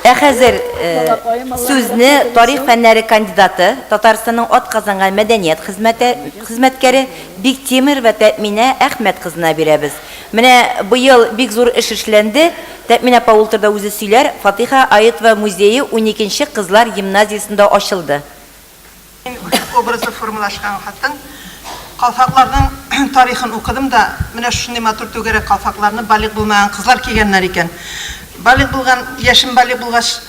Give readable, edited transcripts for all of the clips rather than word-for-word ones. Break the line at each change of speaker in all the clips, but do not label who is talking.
Ә хәзер сүзне тарих фәннәре кандидаты, Татарстанның атказанган мәдәният хезмәте хезмәткәре Биктимерова Тәэминә Әхмәт кызына бирәбез. Менә быел бик зур эш эшләнде. Тәэминә апа ул турыда үзе сөйләр. Фатыйха Аитова музее уникенче кызлар гимназиясендә ачылды.
Мин образы формалашкан хатын. Калфакларның тарихын укыдым да, менә шушындый матур түгәрәк калфакларны балигъ булмаган кызлар кигәннәр икән. Балигъ булган, яшем балигъ булгач,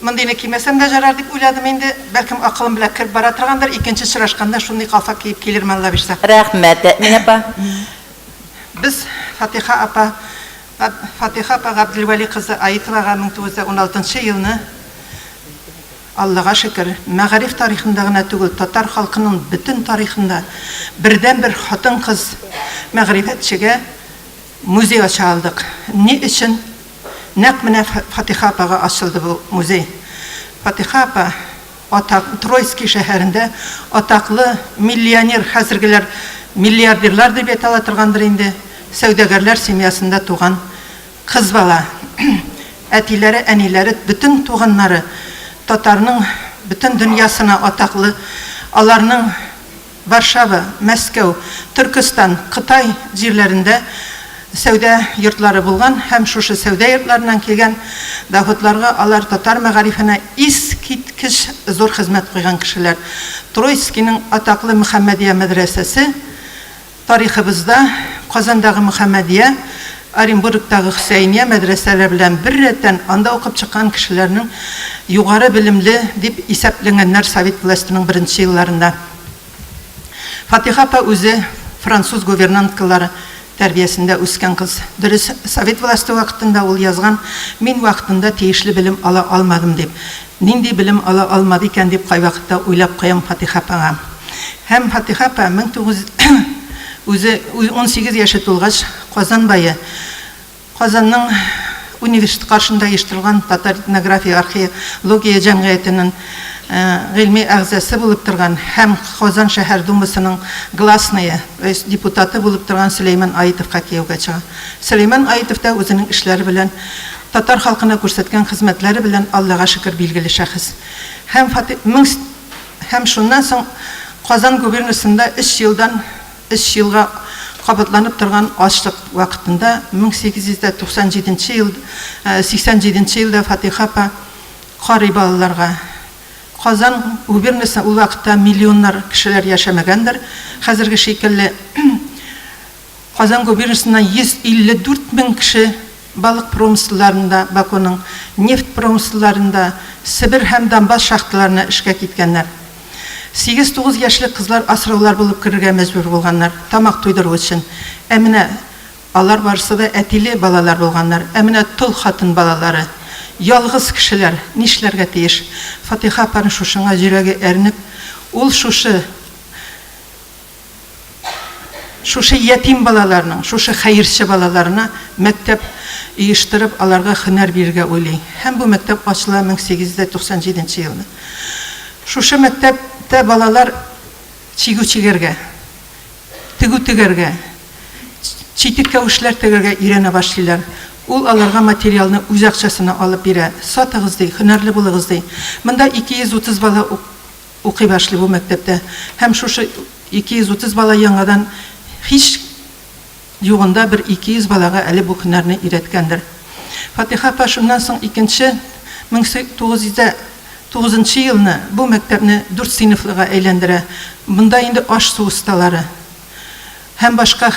мондыйны кимәсәм дә жарар дип уйладым инде. Бәлкем акылым белән кереп бара торгандыр, икенче очрашканда шундый калфак киеп килермен, Алла бирсә.
Рәхмәт, Әминә апа.
Без Фатыйха апа, Фатыйха апа Габделвәли кызы Аитовага 1916 елны Аллага шөкер, мәгариф тарихында гына түгел, татар халкының бөтен тарихында бердәнбер хатын-кыз мәгърифәтчегә музей ача алдык. Ни өчен нәкъ менә Фатиха апага ачылды бу музей? Фатиха апа атак Троицкий шәһәрендә атаклы миллионер, хәзергеләр миллиардерлар дип әйтә ала торгандыр инде, сәүдәгәрләр семьясында туган Кыз бала. Әтиләре, әниләре, бөтен туганнары татарның бөтен дөньясына атаклы. Аларның Варшава, Мәскәү, Төркестан, Кытай җирләрендә сәүдә йортлары булган һәм шушы сәүдә йортларыннан килгән доходларга алар татар мәгарифенә искиткеч зур хезмәт куйган кешеләр. Троицкийның атаклы Мөхәммәдия мәдрәсәсе Тарихыбызда Казандагы Мөхәммәдия, Оренбургтагы Хөсәения мәдрәсәләре белән беррәттән анда укып чыккан кешеләрнең югары белемле дип исәпләнгәннәр совет властеның беренче елларында. Фатиха апа үзе француз гувернанткалары тәрбиясендә үскән кыз. Дөрес, совет власте вакытында ул язган, Мин вакытында тиешле белем ала алмадым дип. Нинди белем ала алмады икән дип кайвакытта уйлап куям Фатиха апага. Һәм Фатиха апа 19 үзе 18 яше тулгач Казан бае, Казанның университет каршында оештырылган татар этнография археология җәмгыятенең гыйльми әгъзасы булып торган һәм Казан шәһәр думасының гласные, то есть депутаты булып торган Сөләйман Аитовка кияүгә чыга. Сөләйман Аитов та үзенең эшләре белән татар халкына күрсәткән хезмәтләре белән Аллага шөкер билгеле шәхес. Һәм Фати мең һәм шуннан соң Казан губернасында өч елдан өч елга кабатланып торган ачлык вакытында 1897 нче ел 87 нче елда Фатиха апа карый балаларга. Казан губернасында ул вакытта миллионнар кешеләр яшәмәгәндер, хәзерге шикелле. Казан губернасыннан 154 мең кеше балык промыселларында, Бакуның нефть промыселларында, Себер һәм Донбасс шахталарына эшкә киткәннәр. Сигез-тугыз яшьлек кызлар асраулар булып керергә мәҗбүр булганнар, тамак туйдыру өчен. Ә менә алар барысы да әтиле балалар булганнар. Ә менә тол хатын балалары, ялгыз кешеләр нишләргә тиеш? Фатыйха апаның шушыңа йөрәге әрнеп, ул шушы. Шушы ятим балаларның, шушы хәерче балаларына мәктәп оештырып, аларга һөнәр бирергә уйлый. Һәм бу мәктәп ачыла 1897 нче елны. Шушы мәктәптә балалар чигү чигәргә, тегү тегәргә, читек-кәвешләр тегәргә өйрәнә башлыйлар. Ул аларга материалны үз акчасына алып бирә. Сатыгыз, ди, һөнәрле булыгыз, ди. Монда 230 бала укый башлый бу мәктәптә. Һәм шушы 230 бала яңадан һич югында бер 200 балага әле бу һөнәрне өйрәткәндер. Фатыйха апа шуннан соң икенче 1909 нчы елны бу мәктәпне дүрт сыйныфлыга әйләндерә. Монда инде аш-су осталары һәм башка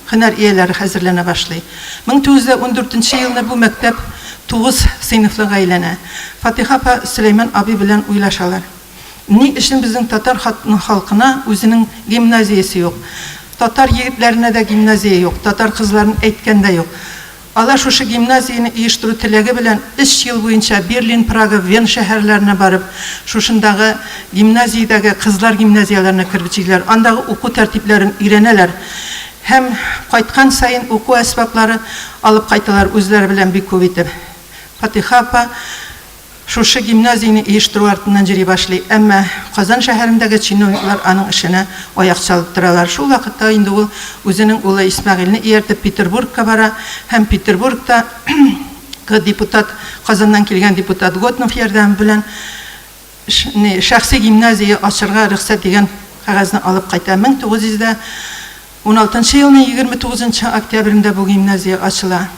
һөнәр ияләре хәзерләнә башлый. 1914 нче елны бу мәктәп тугыз сыйныфлыга әйләнә. Фатыйха апа Сөләйман абый белән уйлашалар. Ни өчен безнең татар халкына үзенең гимназиясе юк? Татар егетләренә дә гимназия юк, татар кызларын әйткән дә юк. Алар шушы гимназияне оештыру теләге белән өч ел буенча Берлин, Прага, Вен шәһәрләренә барып, шушындагы гимназиядәге кызлар гимназияләренә кереп җитәләр, андагы уку тәртипләрен өйрәнәләр һәм кайткан саен уку әсбаплары алып кайталар үзләре белән бик күп итеп. Фатыйха апа Шушы гимназияне оештыру артыннан йөри башлый, әмма Казан шәһәрендәге чиновниклар аның эшенә аяк чалып торалар. Шул вакытта инде ул үзенең улы Исмәгыйльне ияртеп Петербургка бара һәм Петербургта депутат, Казаннан килгән депутат Готнов ярдәме белән шәхси гимназия ачырга рөхсәт дигән кәгазьне алып кайта. 1916 нчы елның 29 нчы октябрендә бу гимназия ачыла.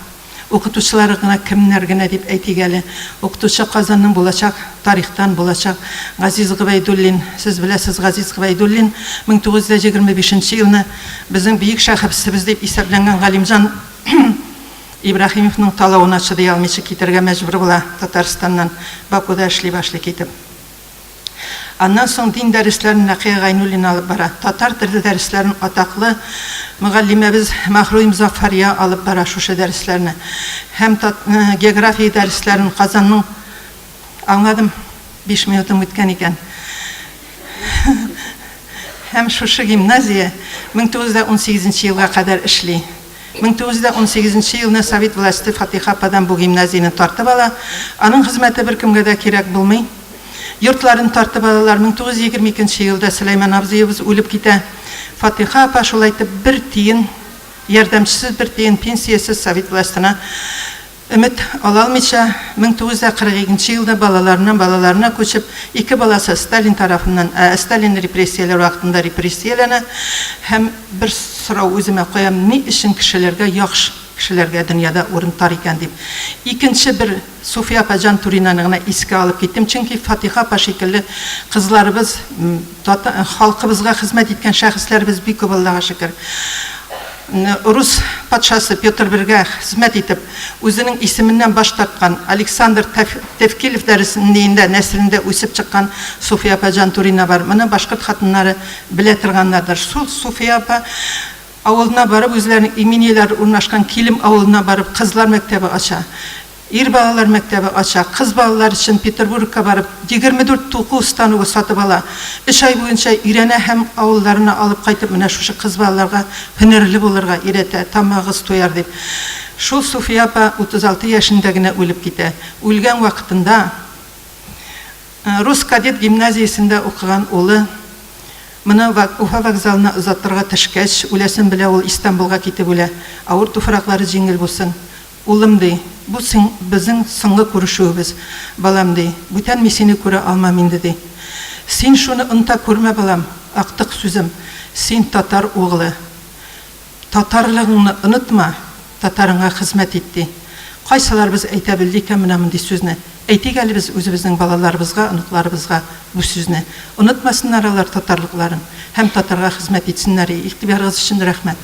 Укытучылары гына кемнәр генә дип әйтик әле. Укытучы Казанның булачак, тарихтан булачак Газиз Гобәйдуллин. Сез беләсез, Газиз Гобәйдуллин 1925 нче елны безнең бөек шәхесебез дип исәпләнгән Галимҗан Ибраһимовның талавына чыдый алмыйча китәргә мәҗбүр була Татарстаннан, Бакуда эшли башлый китеп. Аннан соң дин дәресләрен Нәкыя Гайнуллина алып бара. Татар теле дәресләрен атаклы мөгаллимәбез Маһруй Мозаффария алып бара шушы дәресләрне. Һәм география дәресләрен Казанның Аңладым, биш минутым үткән икән. Һәм шушы гимназия 1918 нче елга кадәр эшли. 1918 нче елны совет власте Фатыйха ападан бу гимназияне тартып ала. Аның хезмәте беркемгә дә кирәк булмый. Йортларын тартып алалар. 1922 нче елда Сөләйман абзыебыз үлеп китә. Фатыйха апа шулай итеп бер тиен ярдәмчесез, бер тиен пенсиясез совет властена Өмет ала алмыйча, 1942 нче елда балаларыннан балаларына күчеп, ике баласы Сталин тарафыннан, ә Сталин репрессияләр вакытында репрессияләнә, һәм бер сорау үземә куям, ни өчен кешеләргә яхш кешеләргә дөньяда урын тар икән дип. Икенче бер Суфия апа Җантуринаны гына искә алып киттем, чөнки Фатиха апа шикелле кызларыбыз, тата, халкыбызга хезмәт иткән шәхесләребез бик күп, Аллага шөкер. Рус патшасы Петр I гә хезмәт итеп, үзенең исеменнән баш тарткан Александр Тевкелев дәресендә нәселендә үсеп чыккан Суфия апа Җантурина бар. Моны башкорт хатыннары белә торганнардыр. Шул Суфия апа авылына барып, үзләренең имениеләре урнашкан Килем авылына барып, кызлар мәктәбе ача. Ир балалар мәктәбе ача, кыз балалар өчен Петербургка барып, 24 туку станогы сатып ала. Өч ай буенча өйрәнә һәм авылларына алып кайтып, менә шушы кыз балаларга һөнәрле булырга өйрәтә, тамагыгыз туяр дип. Шул Суфия апа 36 яшендә генә үлеп китә. Үлгән вакытында рус кадет гимназиясендә укыган улы моны Уфа вокзалына озатырга төшкәч, үләсен белә ул, Истанбулга китеп үлә. Авыр туфраклары җиңел булсын. Улым, ди, бу син, безнең соңгы күрешүебез, балам, ди, бүтән мин сине күрә алмам инде, ди. Син шуны оныта күрмә, балам, актык сүзем, син татар углы. Татарлыгыңны онытма, татарыңа хезмәт ит, ди. Кайсыларыбыз әйтә белде икән менә мондый сүзне? Әйтик әле без үзебезнең балаларыбызга, оныкларыбызга бу сүзне. Онытмасыннар алар татарлыкларын һәм татарга хезмәт итсеннәр, и. Игътибарыгыз өчен рәхмәт.